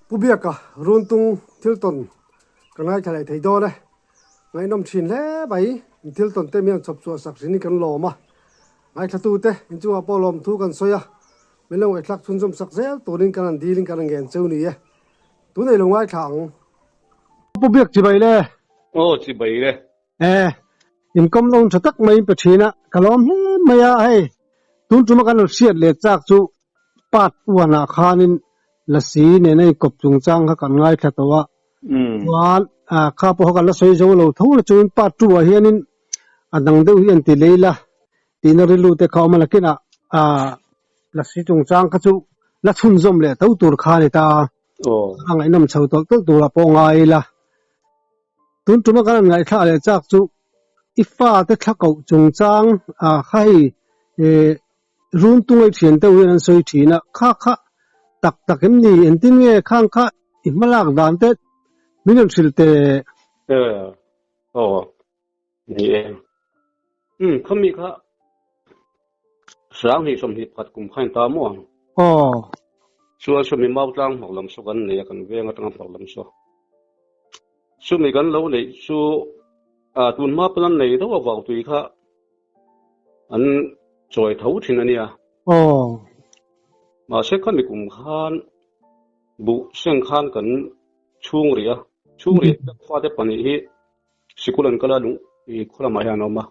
Pu Biaka Runtung thil tawn ka ngaithla leh thei dawn e. Ngaihnawm thin hle mai, in thil tawn te mian chhawp chhuah sak hrin in kan lawm a. Ngaithla tute in chungah pawh lawm thu kan sawi a, min lo ngaihthlak chhunzawm sak zel turin kan han dil in kan han ngen cheu ni e. Tunei lo ngaithla ang. Pu Biak chibai le. Aw chibai le. E, inkawm lo tha tak mai in pe thin a, ka lawm hle mai a, hei tun tuma kan rawn hriat leh chak chu part one ah khanin lasi nena inkawp chungchang kha kan ngaithla tawh a, chuan kha pawh kha kan la sawi zo lo tho na chungin part two ah hianin a dang deuh hi an ti lei la tihna rilru te kha a awm a, nakinah lasi chungchang kha chu la chhunzawm leh tho tur kha a ni ta a, a ngaihnawm chho tawlh tawlh turah pawh ngai ila. Tun tuma kan han ngaihthlah leh chak chu i fate thla koh chungchang ah kha hei eh run tung ei thian deuh hian an sawi thin a, kha kha tak tak em ni engtin nge khang kha i hmalak dan te min rawn hrilh teh. Eh aw ni e. Umm khami kha 20 21 kum kha in ta maw ang. Aw. Chuan sawmi mau tlang hmawk lam saw kan nei a kan veng atanga hmawk lam saw. Chumi kan lo neih chu ah tun hma pawn an nei deuh a vau tui kha an chawi tho thin a nia. Aw. Mahse khami kum khan buh seng khan kan chhung rih a, chhung rih fate pahnih hi sikul an kal a lung i khaw lamah hian an awm a.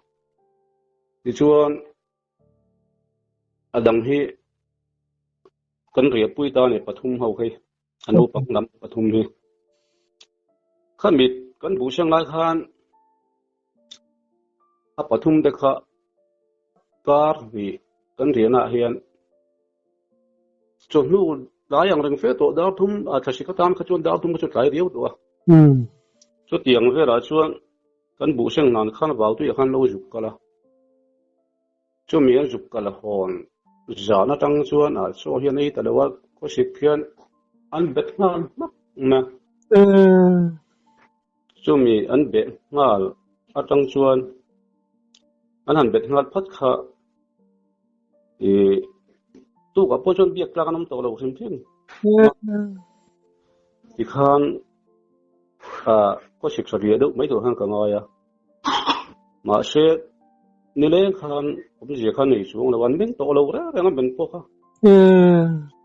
Tichuan a dang hi kan riahpui ta a ni pathum ho hi a naupang lam pathum hi. Khami kan buh seng lai khan a pathum te kha kar hnih kan riahnaah hian chawhnu tlai ang reng fe tawh dar thum a thlasik atan kha chuan dar thum kha chu tlai riau tawh a. Chutiang velah chuan Kan buh seng hnan khan vau tuiah khan lo zuk kal a, chumi an zuk kal hawn zan atang chuan ah chaw hian ei ta lo a, khawsik hian an bet nghal hmak mai a. Chumi an beh nghal atang chuan an han bet nghal phat kha ih tukah pawh chuan biak tlak an awm tawh lo hrim hrim. Tikhan Ah, ka sik sa riah deuh mai tur khan ka ngai a. Mahse, nileng khan awmzia khan nei chuang lo, an meng tawh lo reng reng a men pawh kha.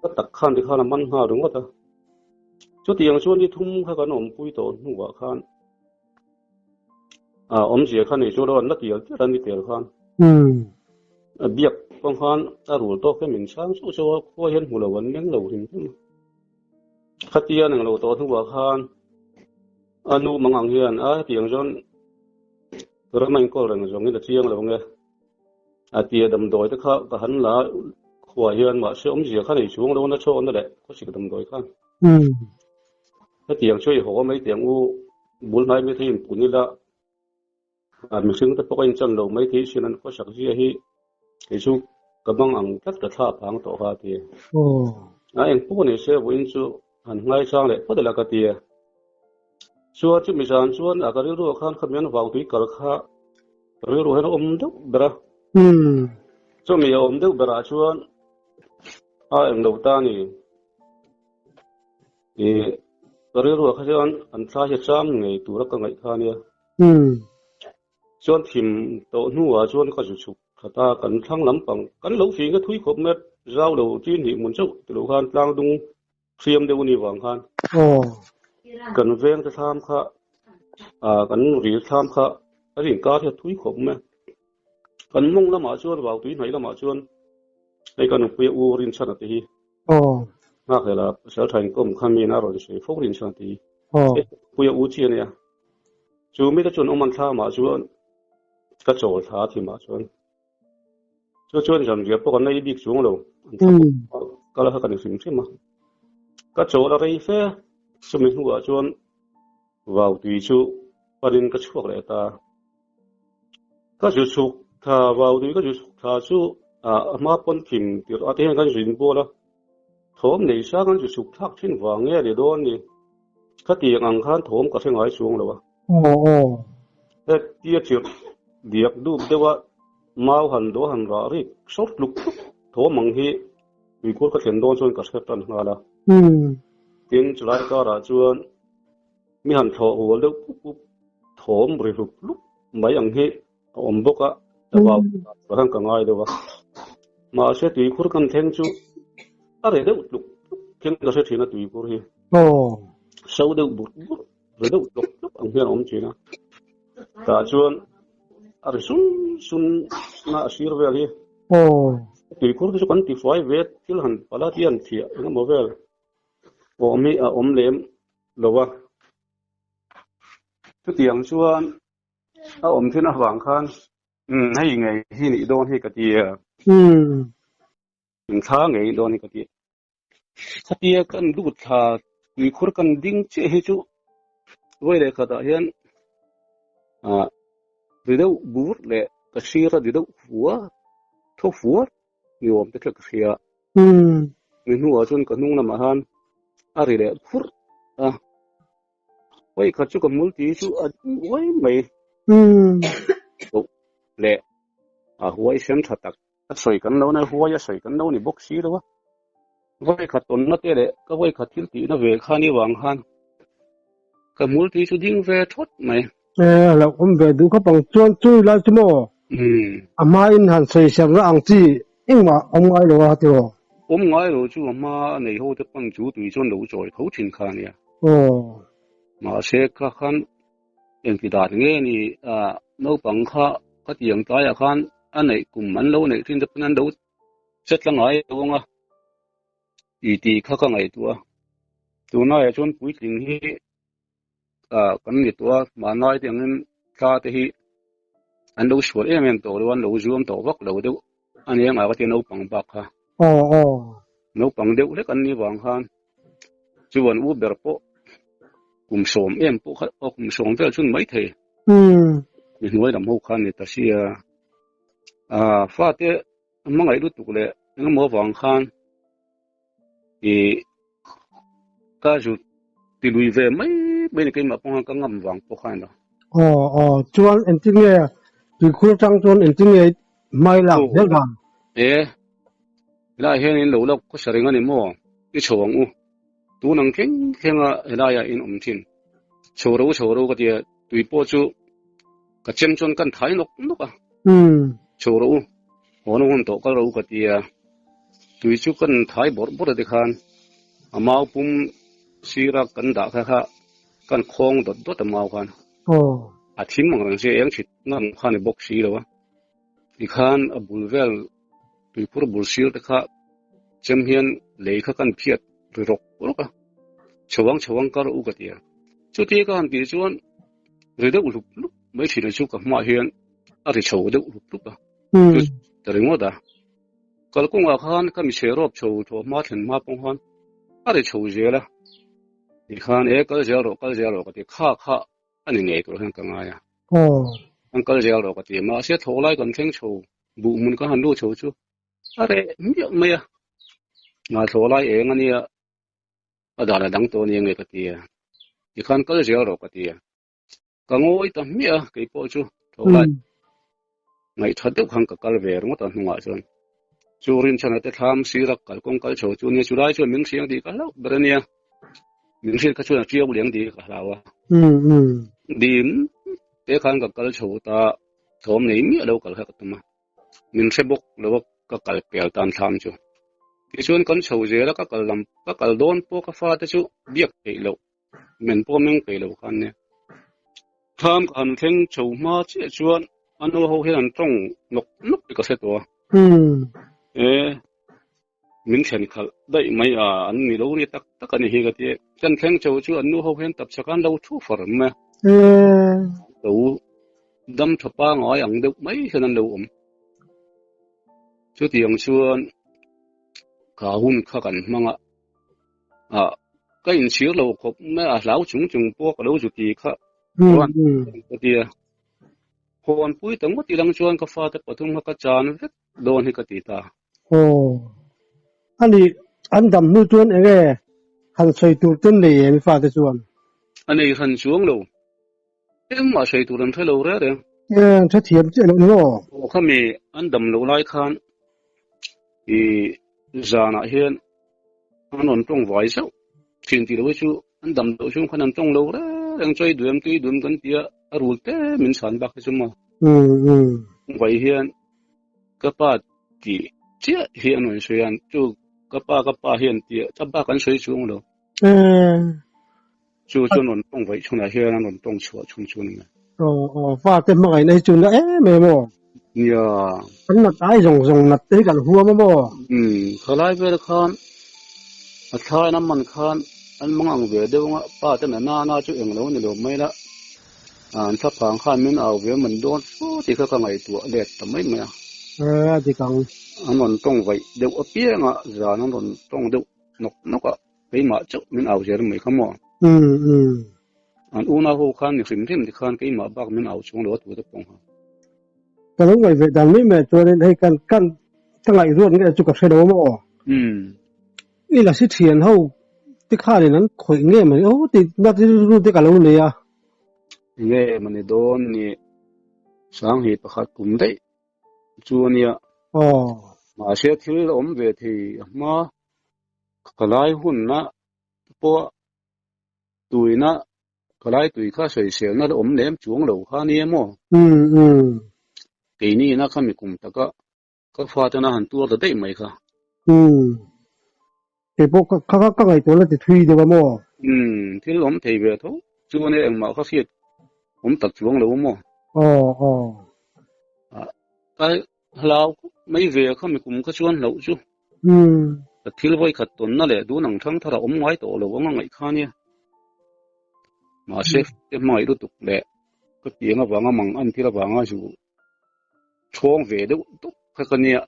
Ka tak khan ti khan a man nghal ringawt a. Chutiang chuan ni thum kha kan awmpui tawh hnuah khan ah awmzia khan nei chuang lo, an la tial tial a ni tel khan. A biak pawh khan a rul tawk hian min chhang chauh chauh a, khua hian hmu lo an meng lo hrim hrim a. Khatia nang lo tawh hnuah khan a nu mang ang hian a hetiang chuan ram a inkawl reng zawngin a chiang lo nge a tia damdawi te kha ka han la khuah hian mahse awmzia kha nei chuang lo na chhawkna leh khawsik damdawi khan hetiang chu i haw mai teh ang u bul hnai mai thei inpun ila A mihring te pawh ka inchan lo mai thei sin an khawsak zia hi kei chu ka bang ang tlat ka thla phang tawh kha a ti. A eng pawh ni se vawiin chu han ngaisang leh phawt ila ka ti a. Chuan chumi zan chuan a ka rilru ah khan khami an vau tui kal kha ka rilru hian a awm deuh ber a. Chumi a awm deuh berah chuan a eng lo ta ni. Ih ka rilru ah kha chuan an thla hi a cham ngei tura ka ngaih kha ania. Chuan thim tawh hnuah chuan ka zu chhuk khat a, kan thlang lampang kan lo fing a thui khawp mai a, zau lo tin hnih hmun chauh ti lo khan tlang dung hriam deuh a nih vang khan kan veng te thlam kha ah kan ril thlam kha a inkar hi a thui khawp mai a, kan mawng lamah chuan vau tui hnaih lamah chuan hei ka nupui a u Rinchhana te hi Nghak hlel a, pasal tha inkawm kha mi in a rawn sawi fo rin chuan ti. Pui a u chi a nia. Chu mite chuan awm an thla mah chuan ka chawl thla a thi mah chuan. Chu chuan zanriah pawh kan la ei bik chuang lo. An thla pawh kal kha kan hrim hrim a. Ka chawl a rei fe. Chumi hnuah chuan vau tui chu panin ka chhuak leh ta. Ka zu chhuk thla vau tui ka zu chhuk thla chu a hma pawn thim tirh a te hian kan zin bual a, thawm nei sang an zu chhuk thlak thin vang nge ni dawn ni? Khatiang ang khan thawm ka hre ngai chuang lo a. Hetia chirh diak dup deuh a mau han dawh han rah rik sawt tluk tluk thawm ang hi tuikhur ka thlen dawn chuan ka hre tan nghal a. Tin, chulai karah chuan mi han thlawh hual deuh pup pup thawm ri hlup hlup mai ang hi a awm bawk a, vau tur khan ka ngai deuh a. Mahse tuikhur kan thleng chu a re deuh tluk tluk hian ka hre thin a tuikhur hi. So deuh burh burh ri deuh tluk tluk ang hian a awm thin a. Tah chuan a ri sun sun na a sir vel hi. Tuikhur te chu kan tifai ve thil han pala tih an thiah engemaw vel awm hi a awm lem lo a. Chutiang chuan a awm thin avang khan umm hei ngei hi nih dawn hi ka ti a. Inthla ngei nih dawn hi ka ti a. Khatia kan lut thla tuikhur kan ding chiah hi chu vawi leh khatah hian ah ri deuh bur leh ka sir a ri deuh fua tho fuar ni awm te kha ka hria. Mi hnuah chuan ka hnung lamah khan a ri leh phurh a. Vawi khat chu ka hmul tih chu a ding uai mai. Loh leh a huai sen tha tak a sawi kan lo na huai a sawi kan lo ni bawk si lo a. Vawi khat tawnna te leh ka vawi khat thil tihna ve khan i vang khan ka hmul tih chu ding ve thawt mai. E a lo awm ve duh khawp ang chuan chu lai chu maw a hma in han sawi serna ang chi engmah awm ngai lo a tiraw? Awm ngai lo chu a hma a nei ho te pan chu tui chuan lo chawi tho thin kha ania. Aw. Mahse kha khan engti dan nge ni a naupang kha ka tiang tlaiah khan a neih kum an lo neih thin te pawn an lo che tla ngai lo ang a ti tih kha ka ngaihtuah a. Tunlaiah chuan puitling hi ah kan ni tawh a mahni te angin thla te hi an lo sual em em tawh lo a an lo zuam tawh vak lo deuh a ni ang a ka tia naupang bak kha aw aw naupang deuh hlek an nih vang khan chuan u ber pawh kum sawm em pawh kha aw kum sawm vel chun mai thei mi hnuai lam ho khan ni ta sia ah fate hmangaih lutuk leh engemaw avang khan ih ka zut ti lui ve mai mai ni keimah pawh khan ka ngam vang pawh khan a. Aw aw chuan engtin nge tuikhur atang chuan engtin nge hmai lak zel dan? E helaiah hian in lo la khawsa reng a ni maw? I chho ang u. Tun ang thleng thleng a helaiah in awm thin. Chho ro chho ro ka tia tui pawh chu ka chem chuan kan thai nawk nawk a. Chho ro u. Haw na hun tawh kal ro ka tia. Tui chu kan thai bawrh bawrh a tikhan a mau pum sira kan dah kha kha kan khawng dawt dawt a mau khan. A thim ang reng sia eng chhit ngam kha ni bawk si lo a. Tikhan a bul vel tuikhur bul sir te kha chem hian lei kha kan phiat ri rawk rawk a. Chhoang chhoang kar u ka tia. Chutia ka han tih chuan ri deuh hlup hlup mai thin a chu ka hmaah hian a ri chho deuh hlup hlup a. Chu ta ringawt a. Kalkawngah khan ka mi chhe rawp chho thawh hma thlen hma pawh khan a ri chho zel a. Tikhan e kal zel rawh kal zel rawh ka ti kha kha a ni ngei tur hian ka ngai a. An kal zel rawh ka ti a. Mahse thawh lai kan thleng chho buh hmun ka han lut chho chu a reh miah mai a. Ngaihthlawh lai eng a nia a dan a dang tawh a nia nge ka ti a. Tikhan kal zel rawh ka ti a. Ka ngawi ta hmiah a kei pawh chu tho lai ngaihthat deuh khan ka kal ve ringawt a hnungah chuan chu rinchhana te thlam sira kalkawng kal chho chu nia chulai chuan min hriang tih ka hlauh ber a nia min hriat kha chuan a tiau liang tih ka hlau a dim te khan ka kal chho ta thawm nei miah lo kal kha ka tum a min hre bawk lo a ka kal pel tan thlam chu tichuan kan chho zel a ka kal lam ka kal dawn pawh ka fate chu biak theih loh Men pawh meng peih lo khan nia. Thlam ka han thleng chho hma chiah chuan a nu ho hian an tawng nawk nawk tih ka hre tawh a. E, min thlen khalh daih mai a, an ni lo ni tak tak a ni hi ka ti. Kan thleng chho chu an nu ho hian tapchhak an lo thu far mai a. Lo dam tha pangai ang deuh mai hian an lo awm. Chutiang chuan ka hun kha kan hmang a. Ah, ka inchhir lo khawp mai a, hlau chung chung pawh ka lo zu ti kha chuan ka ti a. Hawn pui ta ngawt ilang chuan ka fate pathum kha ka chan vek dawn hi ka ti ta. Aw, ani an dam hnu chuan eng nge han sawi tur ten nei em i fate chuan? A nei hran chuang lo, engmah sawi tur an hre lo reng reng. E, an hrethiam chiah lo ni maw? Aw, khami an dam loh lai khan i zanah hian An rawn tawng vai zauh Thin tih loh hi chu an dam loh chhung khan an tawng lo reng reng chawi duem tui duem kan tia a rul te min chhan bak hi chu maw. Vai hian ka pa tih chiah hi an rawn sawi a, chu ka pa ka pa hian tia ka bak an sawi chuang lo. Chu chuan rawn tawng vaih chhunah hian an rawn tawng chhuah chhung chu a ni mai. Aw aw fate hmangaihna hi chu na em em aw. Nia. Kan nat ai zawng zawng nat te hi kan huam a maw? Umm khalai vel khan a thlai an man khan an mang ang ve deuh anga pa ten a nana chu eng lo ni lo mai la an thlaphang khan min au ve man dawn fo tih kha ka ngaihtuah let ta mai mai a. A dik ang. An rawn tawng vaih deuh apiang a zan an rawn tawng deuh nawk nawk a. Keimah chauh min au zel mai kha maw? An unau ho khan ni hrim hrim tikhan keimah bak min au chuang lo a tute pawh kha. Ka lo ngaih ve dan mai mai chuanin hei kan kan ka ngaihruat nge chu ka hre lo maw? I la si thian ho te khanin an khawih nge mawni aw tih na rilru te ka lo nei a. Nge mawni dawn ni Sanghi pakhat kum daih chu ania. Mahse thil a awm ve thei a hma. Khalai hunna pawh tuina khalai tui kha sawiselna la awm lem chuang lo kha nia maw? Keini ina kha mi kum taka ka fatena han tuar ta daih mai kha. Kei pawh kha kha ka ngaihtuah la ti thui deuh a maw? Thil awm thei ve tho chuan e engmah kha hriat awm tak chuang lo a maw? Aw aw. Ka hlau khawp mai ve kha mi kum kha chuan hlauh chu. Ka thil vawi khat tawnna leh dun ang thang thar a awm ngai tawh lo ang a ngaih kha nia. Mahse te hmangaih lutuk leh ka piang avanga mang an thil avanga zu thawng ve deuh deuh kha ka nia.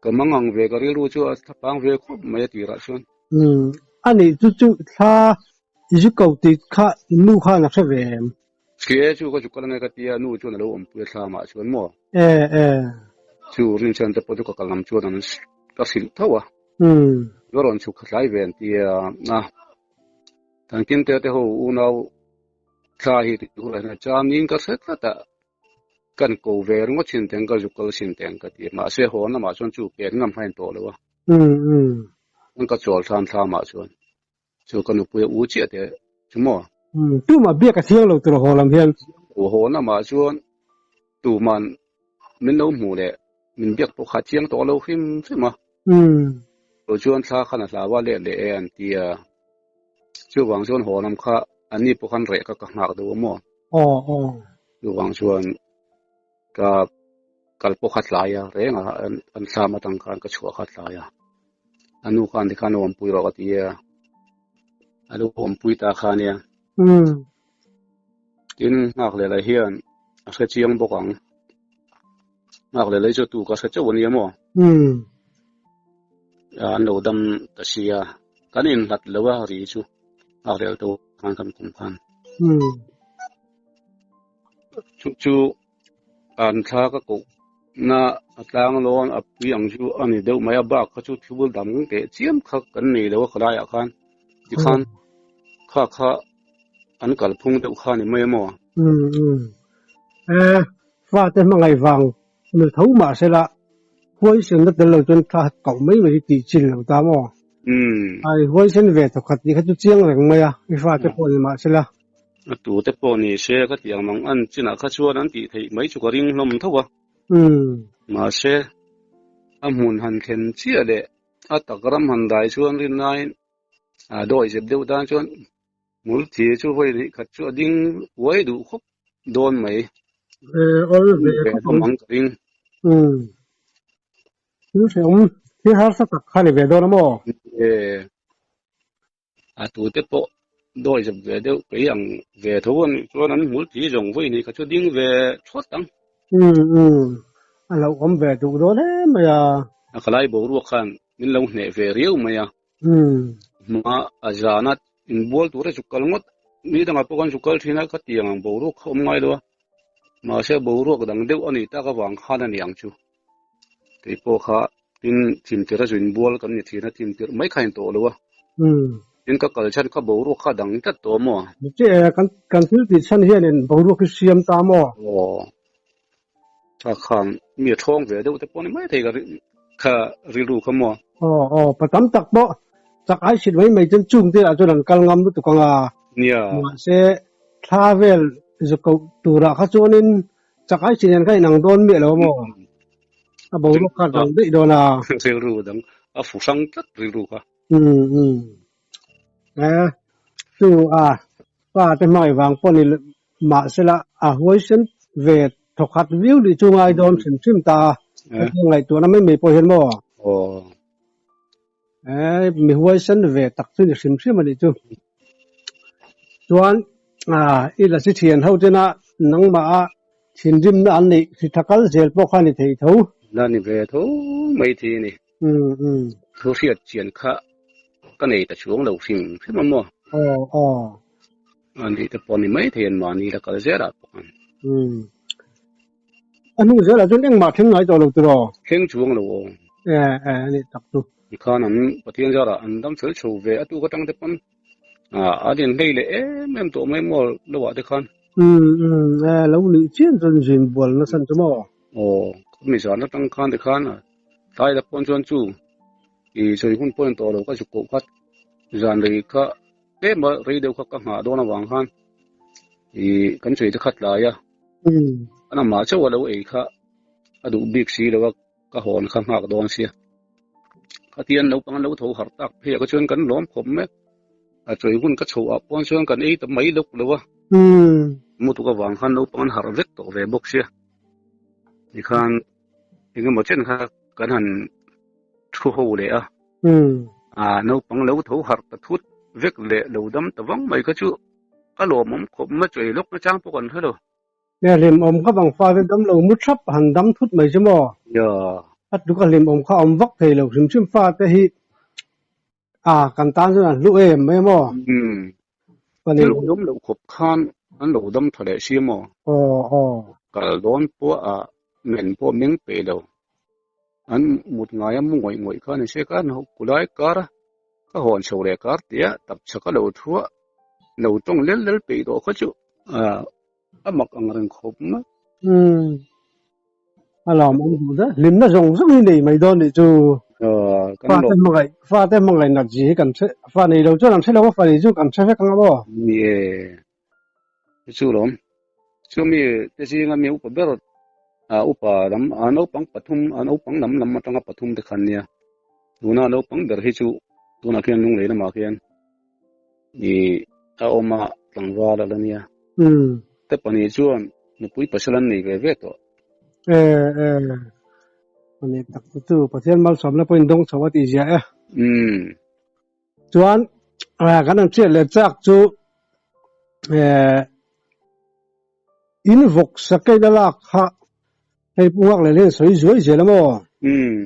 Ka mang ang ve ka rilru chu a thlapang ve khawp mai a tirah chuan. A nih chu chu thla i zu ko tih kha nu khan a hre ve em? Che chu ka chu kal ange ka tia nu chuan a lo awmpui a thlamah chuan maw? E e. Chu rinchhan te pawh chu ka kal lam chuan an ka hrilh tho a. Ka rawn chhuk khatlai ve an tia a. Thankin te te ho unau thla hi tih hunah hian chanin ka hre tlat a. Kan ko ve ringawt chin teng ka zu kal chin teng ka ti a. Mahse haw lamah chuan chu pen ngam kha a intawh lo a. Ka chawl thlam thlamah chuan. Chu ka nupui a u chiah teh chu maw? Tumah biak a thiang lo tur haw lam hian. U haw lamah chuan tuman min lo hmuh leh min biak pawh kha chiang tawh lo hrim hrim a. Chu chuan thla khan a hlau a let leh e an ti a. Chuvang chuan haw lam kha an ni pawh khan reh kha ka nghak deuh a maw? Chuvang chuan ka kal pawh kha tlai a reng a an thlam atang khan ka chhuah kha tlai a a nu khan tikhan a awmpui rawh ka ti a a lo awmpui ta kha ania tin nghak leh lah hian a hre chiang bawk ang nghak leh lei chu tu ka hre chauh ania maw an lo dam ta sia kan inhlat lo a ri chu nghak leh to khan kan kum khan Chu chu an thla ka koh na a tlang lawn a pui ang chu a ni deuh mai a bak kha chu thil dang teh chiam kha kan nei lo a khalaiah khan tikhan kha kha an kalphung deuh kha a ni mai a maw? E fate hmangaih vang ni tho mah sela huaisen na tel lo chuan thla koh mai mai hi tih chin lo ta maw? Ai huaisen ve thawkhat tih kha chu chiang reng mai a i fate pawh ni mah sela. A tute pawh ni se ka tih ang mang an chinah kha chuan an tih theih mai chu ka ring hlawm tho a. Mahse, a hmun han thlen chiah leh a tak ram han dai chuan rinlaiin a dawi zep deuh tan chuan hmul thi chu vawi hnih khat chu a ding uai duh khawp dawn mai. Ve hlawm ang ka ring. Thil hrehawm, thil harsa tak kha ni ve dawn a maw? A tute pawh dawi zep ve deuh kei ang ve tho a nih chuan an hmul thi zawng vawi nih kha chu ding ve thawt ang. Umm umm a lo awm ve duh dawn em mai a. A khalai boruak khan min lo hneh ve riau mai a. Hma a zana inbual tura zuk kal ngawt mi dangah pawh kan zuk kal thin a kha tiang ang boruak kha awm ngai lo a. Mahse boruak dang deuh a nih tak avang khan a ni ang chu. Kei pawh kha tin thim tirh a zu inbual kan ni thin a, thim tirh mai kha a intawh lo a. Tin ka kal chhan kha boruak kha a dang tlat tawh maw? Che kan kan thil tih chhan hianin boruak hi siam ta maw? Aw. Kha khan mi a thawng ve deuh te pawh ni mai thei ka kha rilru kha maw? Aw aw pa tam tak pawh. Chak ai sit mai mai chuan chung te ah chuan an kal ngam lutuk ang a. Nia. Mahse thla vel zukoh turah kha chuanin chak ai sit nen kha inang dawn miah lo maw? A boruak kha a dang daih dawn a. Rilru dang a fu hrang tlat rilru kha. Umm umm. Eh chu a pa te hmangaih vang pawh ni mahsela a huaisen ve thawkhat viau lih chu ngai dawn hrim hrim ta a. Hetiang ngaihtuahna mai mai pawh hian maw? Aw. Eh mi huaisen ve tak chu ni hrim hrim a nih chu. Chuan i lasi thian ho tena nangmah a thinrimna an neih hri tha kal zel pawh kha a ni thei tho. La ni ve tho mai thei a ni. Umm umm. Thu hriat chian kha ka nei ta chuang lo hrim hrim a maw? Aw aw. A nih te pawh ni mai thei an mahni la kal zel ah pawh khan. Umm. A hnu zelah chuan engmah thleng ngai tawh lo tiraw? Thleng chuang lo aw. Eh eh a nih tak chu. Tikhan an Pathian zarah an dam fel chho ve a tuk atang te pawn a din hlei leh em em tawh mai maw lo ah te khan. Umm umm eh lo nih chian chuan zin bual nasa chu maw? Aw khawmi zan atang khan te khan tlai la pawn chuan chu i sawi hun pawh a ni tawh lo ka zuk koh khat zan rei kha tlem a rei deuh kha ka nghah dawn avang khan i kan sawi te kha tlai a an amah chauh a lo ei kha a duh bik si lo a ka hawn kha nghak dawn sia khatian naupang an lo tho harh tak phei ah kha chuan kan lawm khawp mai a chawi hun ka chhoh ah pawn chuan kan ei ta mai lawk lo a mutuk avang khan naupang an harh vek tawh ve bawk sia tikhan engemaw chen kha kan han thu ho leh a naupang lo tho harh ta thut vek leh lo dam ta vang mai kha chu ka lawmawm khawp mai chawi lawk na chang pawh kan hre lo. Nge hlimawm kha bang fate dam lo mu thap han dam thut mai chu maw? A tluk a hlimawm kha awm vak thei lo hrim hrim fate hi a kan tan chuan an hlu em mai maw? Umm. Thil awm loh khawp khan an lo dam tha leh si maw? Aw aw. Kal dawn pawh a men pawh meng peih lo. An mut ngai a mu ngawih ngawih kha ni se ka an kulai kar a ka hawn chho leh kar tia tapchhak a lo thuah lo tawng lel lel peih tawh kha chu a mak ang reng khawp mai. Umm. A lawm awm duh hle. Hlimna zawng zawng hi nei mai dawn nih chu. Fate hmangaih, fate hmangaih nat zi hi kan hre, fa nei lo chuan an hre lo a, fa nei chu kan hre vek ang a maw? Ni e. Chu lawm. Chu mi te zinga mi upa ber a upa lam a naupang pathum a naupang lam lam atanga pathum te khan nia. Tuna naupang ber hi chu tunah khian lunglei lamah khian I a awm a tlangval a la nia. Te pahnih chuan nupui pasal an nei ve ve tawh. Eh eh. Ani tak chu chu Pathian malsawmna pawhin dawng chho a tih ziah e. Umm. Chuan kan an hriat leh chak chu eh in vawk sakei la lak kha hei Pu Nghak leh hian sawi zuai zel a maw? Umm.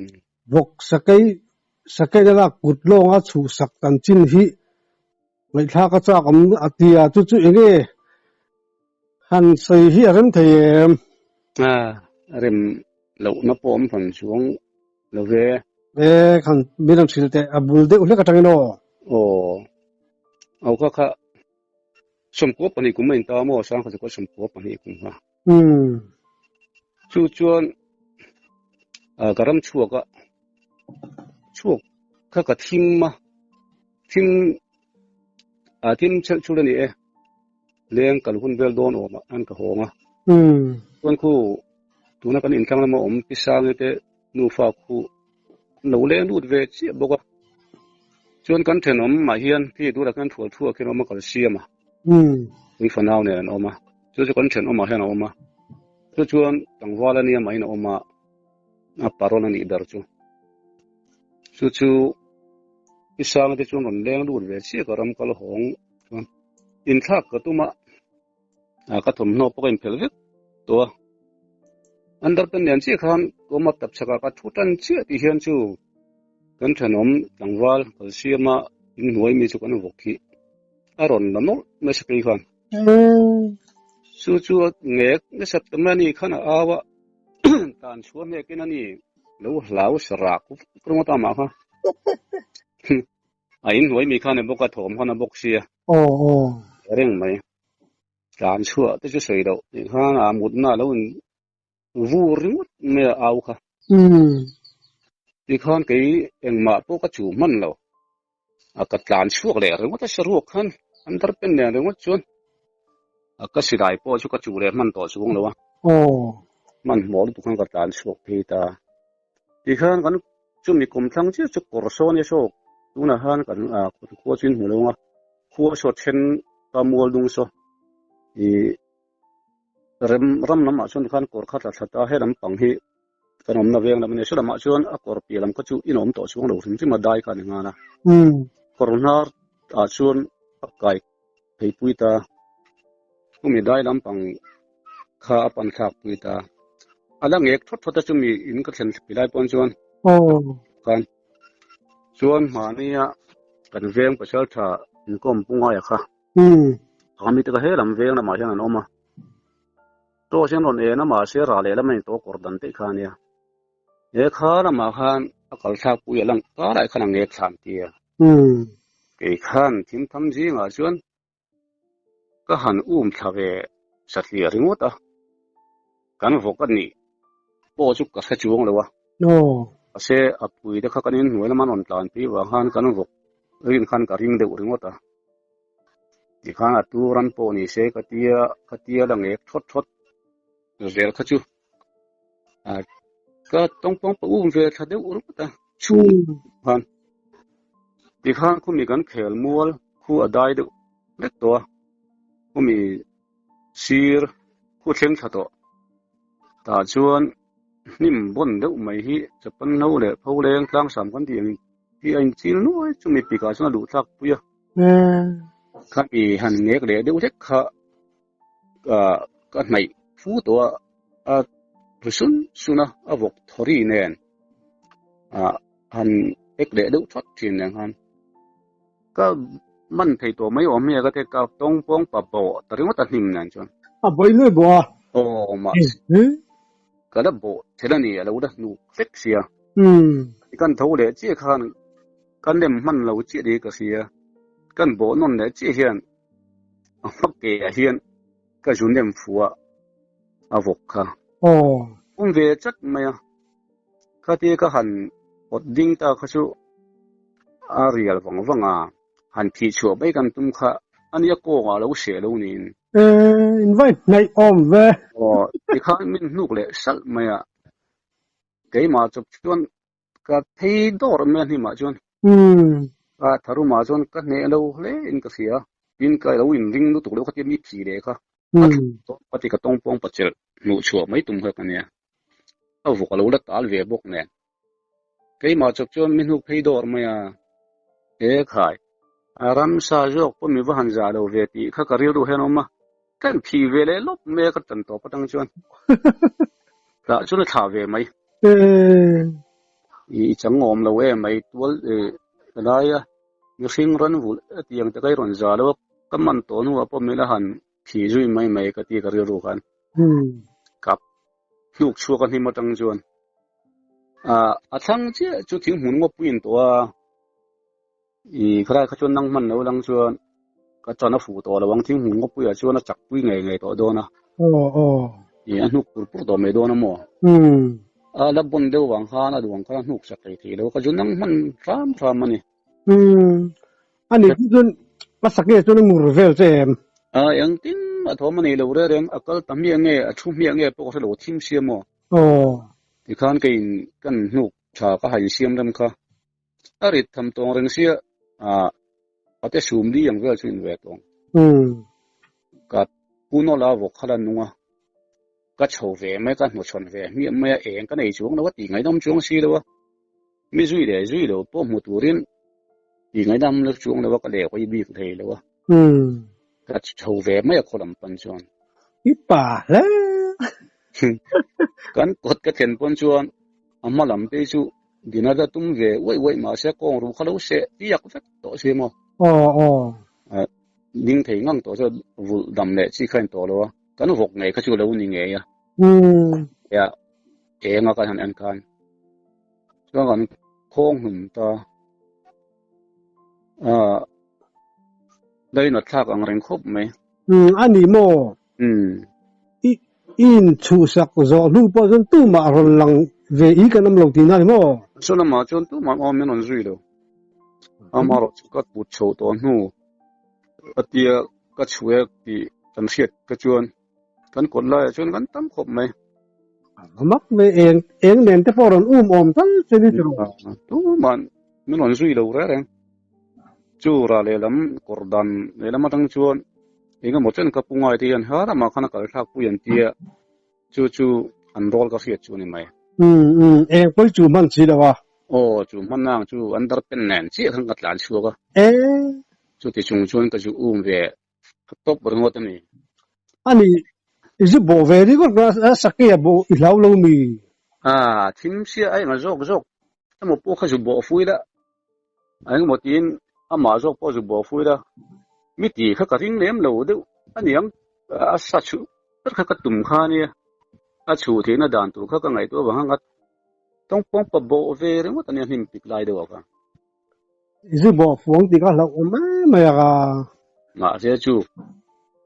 Vawk sakei sakei a lak kut lawnga chhuhsak kan chin hi ngaihthlak a chak awm a ti a, chu chu enge han sawi hi a rem thei em? A rem lohna pawh awm hran chuang lo ve. E khan min rawn hrilh teh, a bul deuh hlek atangin aw. Aw, au kha kha 12 kum a inta maw, Sangkhat chu 12 kum kha. Umm. Chu chuan ka ram chhuak a, chhuak kha ka thim a, thim a thim chelh chul a ni e, leng kal hun vel dawn awm ah an ka hawng a. Umm. Chuan khu tuna kan intlang lama awm pi Sangi te nufa khu an lo leng lut ve chiah bawk a. Chuan kan thenawm mah hian khi turah khian thual thuak hian a awm a kal siam a. Umm. Ui fanau nen an awm a. Chu chu kan thenawmah hian a awm a. Chu chuan tlangval a nia mahin a awm a, a parawl a nih ber chu. Chu chu i sanga te chuan rawn leng lut ve chiah ka ram kal hawng chuan inthlak ka tum a, ka thawmhnaw pawh ka inphelh vek tawh a. Underpant nen chiah khan ka awm a, tapchhakah ka thu tan chiah tih hian chu kan thenawm tlangval kal siama inhnuai mi chu kan vawk hi a rawn la nawlh mai sakei khan. Chu chu a ngek nasat ta mai a ni khan a au a, tan chhuah hnekin a ni lo hlau sarak vek ringawt a amah kha. A inhnuai mi khan a bawk a, thawm khan a bawk sia. Reng mai. Tlan chhuah te chu sawi loh tih khan a mutna a lo in vur ringawt mai a au kha. Tikhan kei engmah pawh ka chuh hman lo. A ka tlan chhuak leh ringawt a saruak khan an dar pen nen ringawt chuan a ka silai pawh chu ka chuh leh hman tawh chuang lo a. Hmanhmawh lutuk khan ka tlan chhuak phei ta. Tikhan kan chumi kum thlang chiah chu kawr saw nia saw tunah khan kan khua chu in hmu lo ang a, khua saw then ka mual dung saw ih rem ram lamah chuan tikhan kawr kha tla thla ta he lampang hi kan awmna veng lam a nia saw lamah chuan a kawr piah lam kha chu in awm tawh chuang lo hrim hrim a dai kha a ni nghal a, kawr hnar ah chuan a kai Theipui ta, chumi dai lampang kha a pan thlak pui ta. A la ngek thawt thawt a chumi in ka thlen thli lai pawn chuan khan chuan hmahnia kan veng pasal tha inkawm pu ngaia kha a mi te kha he lam veng lamah hian an awm a. Chaw hian rawn en a mahse rah leh lam a in tawh kawr dan daih kha a nia. He kha lamah khan a kal thlak pui a lang karah khan a ngek thlan tir. Kei khan thimtham zingah chuan ka han um thla ve satliah ringawt a, kan vawk a nih pawh chu ka hre chuang lo a. Mahse a pui te kha kan inhnuai lama rawn tlan phei vang khan kan vawk rin khan ka ring deuh ringawt a. Tikhan a tur an pawh ni se ka tia ka tia la ngek thawt thawt zel kha chu ka tawngpawng pawh um ve thla deuh ringawt a chhung khan tikhan khumi kan khel mual khu a dai deuh vek tawh a khumi sir khu thleng thla tawh tah chuan hnim bawn deuh mai hi chapan hlo leh pho leng tlang sam kan tih ang hi a inchil nuai chumi pikah chuan a luh thlak pui a khami han nek leh deuh hlek kha ka hnaih fu tawh a a ri sun sun a a vawk thawri nen ah han ek leh deuh that thin nen khan ka man thei tawh mai awm hi a ka ti ka tawng pawng pa bawh ta ringawt a hnim nen chuan a bawi nuai bawh a aw mahse ka la bawh thel a ni a lo la hnuk hlek sia kan tho leh chiah khan ka nem hman lo chiah ni ka hria kan bawh nawn leh chiah hian a hma ke ah hian ka zu nem fuh a a vawk kha awm ve chat mai a khatia ka han awt ding ta kha chu a rial vang vang a han thih chhuah mai kan tum kha ania kawngah lo seh lo niin. Invite hnaih awm ve. Aw tikhan min hnuk leh salh mai a keimah chawp chuan Ka phei dawr mai a hnimah chuan ka tharumah chuan ka hneh lo hle in ka hria tin ka lo inring lutuk lo khatia mi phih leh kha a thla tawp a ti ka tawng pawng pachelh hmuh chhuah mai tum kha ka nia a vawk a lo la tal ve bawk nen keimah chawp chuan mi hnuk phei dawr mai a he khai a ramsa zawk pawh mi va han zah lo ve tih kha ka rilru hian a awm a ka inphih ve leh lawp mai a ka tan tawp atang chuan tah chuan a thlah ve mai. I chang awm lo em mai tual helai a mihring rawn vulh hetiang te kha i rawn za lo a ka man tawh hnuah pawh min la han thih zui mai mai ka ti ka rilru khan kap hnuk chhuak a hnim atang chuan a thlang chiah chu thing hmun ngawpui in tawh a. I kharai kha chuan nang hman lo lang chuan ka chan a fuh tawh lo ang thing hmun ngawpuiah chuan a chak pui ngei ngei tawh dawn a. Aw aw. I a hnuk pur pur tawh mai dawn a maw? A la bawn deuh vang khan a duang khan a hnuk sak thei thei lo ka zu nang hman hram hram a ni. A nih chu chuan a sak nge chuan a ngur vel che em? A engtin a thawm a nei lo reng reng a kal ta hmiah nge a thu hmiah nge pawh ka hre lo thim sia maw? Aw. Tikhan keiin kan hnuk tha ka han insiam rem kha. A rit tham tawng reng sia ah a te sum li ang vel chu in ve tawng. Ka pu nawlh a vawk kha la nung a, ka chho ve mai ka hnuchhawn ve hmiah mai a eng ka nei chuang lo a tih ngaihnawm chuang si lo a, mi zui leh zui lo pawh hmu turin tih ngaihnawm lo chuang lo a ka leh hawi bik thei lo a, ka chho ve mai a khaw lam pan chuan. I pa hle. Kan kawt ka thlen pawn chuan a hma lam te chu Dinner la tum ve uaih uaih mahse kawng ru kha lo seh piak vek tawh si maw? Aw aw. Ding thei ngang tawh chu vulh dam leh chi kha in tawh lo a, kan vawk ngei kha chu lo ni ngei a. Tia eng a kan han en khan chuan kan khawng hlum ta a dainat thlak ang reng khawp mai. A ni maw? I inchhuhsak zawh hnu pawh chuan tumah a rawn lang ve i kan awm lo tihna a ni maw? Chu lamah chuan tumah awm in rawn zui lo. Amaherawh chu ka put chho tawh hnu a tia ka chhuek tih kan hriat kha chuan kan kawt laiah chuan kan tam khawp mai. A mak mai eng eng nen te pawh rawn um awm tal che ni chu. Tuman min rawn zui lo reng reng. Chu rah lehlam kawr dan lehlam atang chuan eng emaw chen ka pu ngai te hian har amah khan a kal thlak pui an tia chu chu an rawl ka hriat chu a ni mai. Umm umm eng pawi chu hman si lo a. Aw chu hman ang chu an dar pen nen chiah khan ka tlan chhuak a. E. Chuti chung chuan ka zu um ve tawp ringawt a ni. A ni i zu bawh ve ringawt a sakei a bawh i hlau lo mi? A thim sia a enga zawk zawk emaw pawh kha zu bawh fui la A engemaw tiin amah zawk pawh zu bawh fui la, mi ti kha ka ring lem lo deuh a niang, a sa chhuh ber kha ka tum kha ania, a chhuh theihna dan tur kha ka ngaihtuah avang a tawng pawng pa bawh ve ringawt ania hnim pik lai deuh ah kha. I zu bawh fuang tih kha hlauhawm mai mai a ka. Mahse chu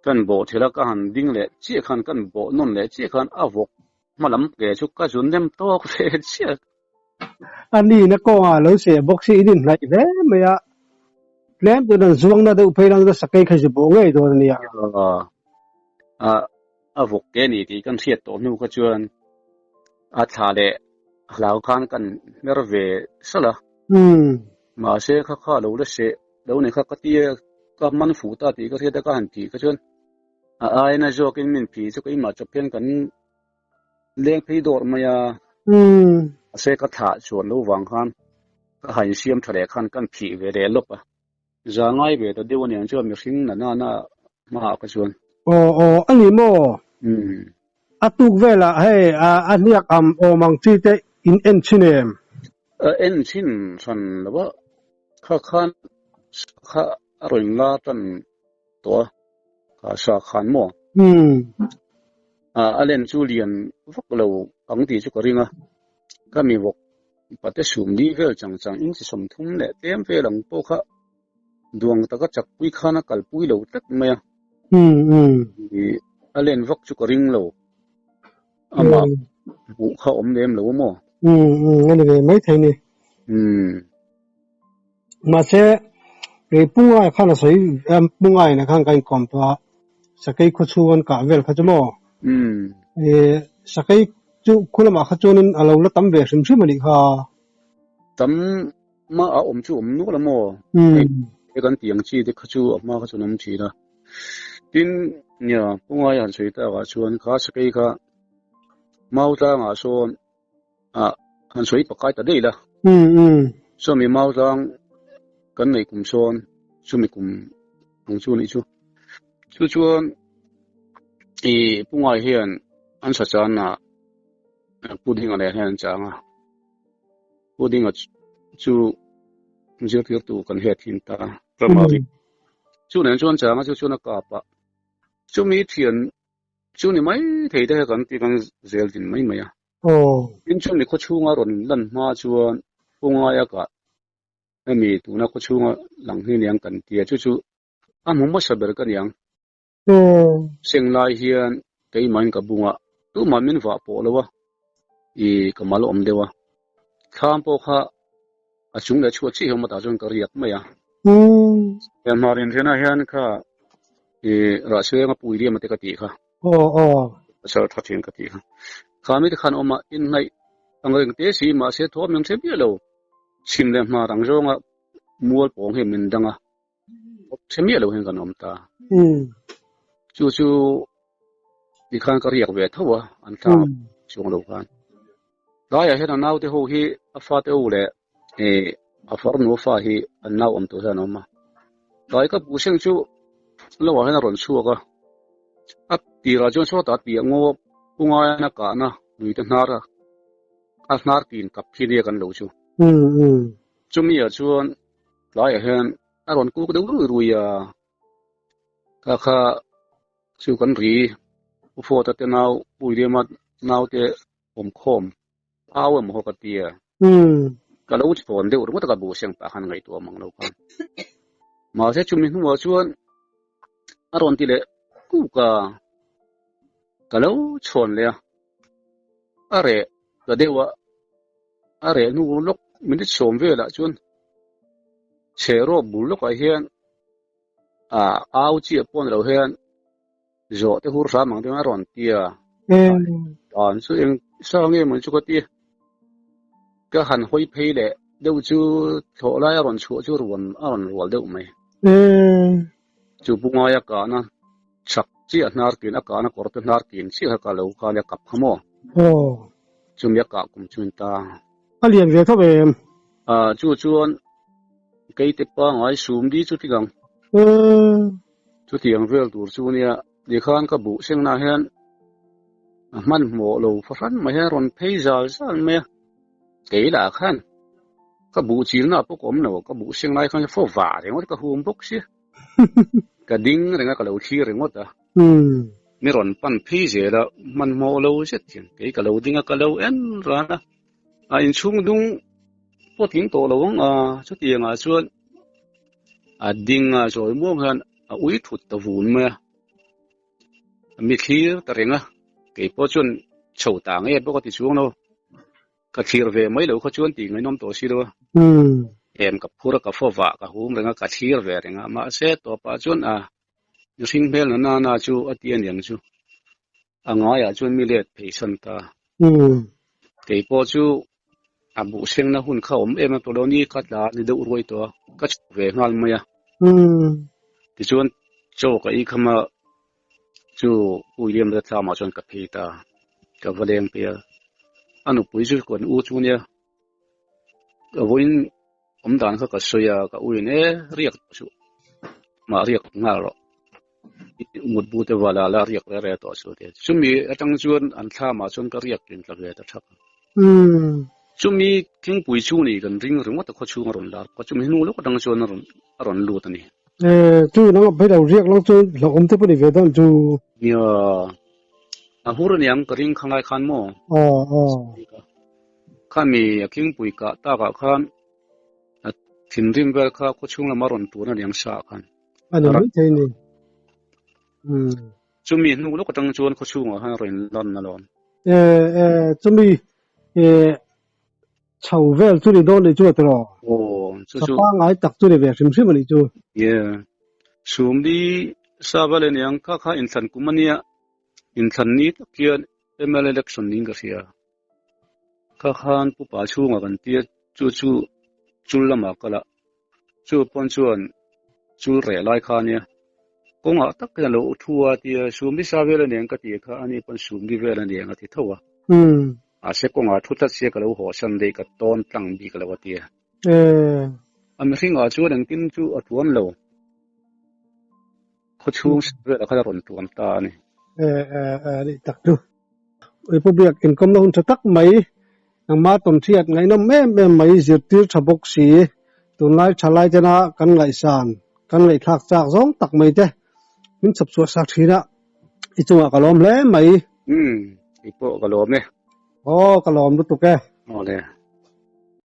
kan bawh thil a ka han ding leh chiah khan kan bawh nawn leh chiah khan a vawk hma lam ke chu ka zu nem tawk ve chiah. A nihna kawngah lo seh bawk si in inhnaih hle mai a, tlem chuan an zuangna deuh phei lang chuan sakei kha zu bawh ngei dawn a nia. A vawk te a ni tih kan hriat tawh hnu kha chuan a thla leh hlau khan kan hmer ve salh a. Mahse kha kha lo la seh lo ni kha ka tia ka man fuh ta tih ka hriat a ka han tih kha chuan a aina zawkin min phih chu keimah chawp hian kan Leng phei dawr mai a. Mahse ka thlah chuan lo vang khan ka ha insiam tha leh khan kan phih ve leh lawp a. Za ngai ve ta deuh aniang chuan mihring na na na hmaah kha chuan. Aw aw a ni maw? A tuk velah hei a hniak am awm ang chi te in en thin em? A en thin hran lo a, kha khan kha a rawn la tan tawh a, kha sa khan maw? A len chu lian vak lo ang tih chu ka ring a, ka mi vawk pate sum li vel chang chang inchi 30 leh tlem vel ang pawh kha duang taka chakpui khan a kalpui lo tlat mai a, a len vak chu ka ring lo, amah hmuh kha awm lem lo maw? A ni ve maithei ni. Mahse, kei Pungai khan a sawi Pungai na khan ka inkawm tawh a, Sakei khaw chhung an kah vel kha chu maw? Sakei chu khu lamah kha chuanin a lo la tam ve hrim hrim a nih kha. Tam mah a awm chu awm nual a maw? Hei kan tih ang chi te kha chu a hma kha chuan awm thin a. Tin, nia, Pungai han sawi takah chuan kha Sakei kha Mau tlangah sawn ah han sawi pakai ta daih la. Sawmi mau tlang kan neih kum sawn chumi kum ang chu nih chu. Chu chuan i pungai hian an sa chan ah pudding a leh hian an chang a. Pudding a chu zirtirtu kan het thin ta. Ramari. Chu nen chuan chang a chu chuan a kap a. Chumi thian Chu ni mai thei te kan ti kan zel din mai mai a. Tin chu mi khaw chhunga rawn lan hma chuan Pu Ngaia kah hemi tuna khaw chhunga lang hi niang kan ti a, chu chu a hmu hmasa ber ka niang. Seng lai hian keimahin ka bunga tumah min vah pawh lo a, i ka mal awm deuh a. Thlam pawh kha a chung leh chhuat chiah hian matah chuan ka riak mai a. He hmar inrianah hian kha i rahsuianga pui liam ate ka tih kha. Pasal tha thin ka tih kha. Kha mi te khan awm a, inhnaih ang reng te si mahse thawm min hre miah lo. Chhim leh hmar ang zawnga mual pawng hi min dang a, hre miah lo hian kan awm ta. Chu chu tikhan ka riak ve tho a, an thla chuang lo khan. Tlaiah hian a naute ho hi a fate ho leh a farnu fa hi an nau awm tur hian an awm a. Tlai ka buh seng chu lo ah hian a rawn chhuak a, a tirah chuan sawtah piah ngaw pungaia kahna lui te hnar a, a hnar tin kap khi nia kan lo chu. Chumi ah chuan tlaiah hian a rawn kuk deuh rui rui a, kha kha chu kan ri U Fawta te nau Puiliama naute awmkhawm au emaw haw ka ti a. Ka lo chhawn deuh ringawt a ka buh seng pah khan ngaihtuah mang lo khan. Mahse chumi hnuah chuan a rawn ti leh kuk a, ka lo chhawn leh a, a reh ta deuh a, a reh hnu lawk minute 10 velah chuan. Chhehrawk bul lawkah hian ah au chiah pawh ni lo hian zawh te hur hram ang deuhin a rawn ti a. Dan chu eng sa nge maw chu ka ti. Ka han hawi phei leh deuh chu thlawh lai a rawn chhuah chu ruan a rawn rual deuh mai. Chu bungaia kahna chak chiah hnar kin a kahna kawr te hnar kin chiah kha ka lo kal a kap kha maw. Chumi a kah kum chu in ta. A lian ve tho em? Chu chuan keite pangai sum di chu ti ang. Chutiang vel tur chu nia tikhan ka buh sengna hian a hmanhmawh lo fahran mai hian a rawn phei zal zal mai a. Kei lah khan ka buh chilna pawh ka awm lo, ka buh seng lai khan fo vah ringawt ka hum bawk sia. Ka ding reng a, ka lo thlir ringawt a. Mi rawn pan phei zel a, hmanhmawh lo zet hian kei ka lo ding a, ka lo en ran a. A inchhung dung pawh tling tawh lo ang a, chutiangah chuan a ding a, zawi muang hian a ui thut ta vun mai a. Mi thlir ta reng a, kei pawh chuan chho ta nge bawk a ti chuang lo. Ka thlir ve mai lo kha chuan tih ngaihnawm tawh si lo a. Em ka phur a, ka fo vah, ka hum reng a, ka thlir ve reng a. Mahse tawpah chuan a mihring hmel na na chu a ti aniang chu. A ngaiah chuan mi let phei san ta. Kei pawh chu a buh sengna hun kha awm em a tawh lo ni, ka tla ni deuh ruai tawh a, ka chhuk ve nghal mai a. Tichuan chaw ka ei kham a, chu Pu William te thlamah chuan ka phei ta, ka va leng phei a. A nupui chu kan u chu nia, ka vawiin awm dan kha ka sawi a, ka uin e riak suh, mah riak nghal rawh. Mutbu te vala la riak re re tawh chu tia. Chumi atang chuan an thlamah chuan ka riak tlin tla ve ta thak a. Chumi thingpui chu ni kan ring ringawt a khaw chhung a rawn lar bawk a, chumi hnu lawk atang chuan a rawn a rawn lut a ni. Chu nang a phei lo riak lang chu hlauhawm te pawh ni ve dawn chu. Nia, a hur aniang ka ring khanglai khan maw? Aw aw. Khami a thingpui kah takah khan a thinrim vel kha khaw chhung lama rawn tun aniang sa ah khan. A ni mai thei ni. Chumi hnu lawk atang chuan khaw chhungah khan a rawn inlan alawm. Chumi chho vel chu ni dawn ni chu a tiraw? Aw, chu chu. Sa pangngai tak chu ni ve hrim hrim a nih chu. Yeah. Sumli Sava leh niang kha kha inthlan kum a nia, inthlan ni tak hian MLA election niin ka hria. Kha khan Pu Pa chhungah kan tia chu chu chul lamah kal a, Chu pawn chuan chul reh lai kha ania, kawngah tak hian a lo thu a tia Sumli sa vel aniang ka tih kha ani pawn Sumli vel aniang a ti tho a. Mahse kawngah thu tlat sia ka lo hawhsan daih ka tawn tlang bik lo a tia. A mihringah chuan engtin chu a tuan lo. Khawchhung velah khan a rawn tuam ta a ni. Ni tak chu. Pu Biak inkawmna hun tha tak mai, nangma tawnhriat ngaihnawm em em mai zirtir tha bawk si, tunlai thalai tena kan ngaihsan, kan ngaihthlak chak zawng tak mai te min chhawp chhuah sak thin a, i chungah ka lawm hle mai. Umm, i pawh ka lawm e. Aw, ka lawm lutuk e. Aw le.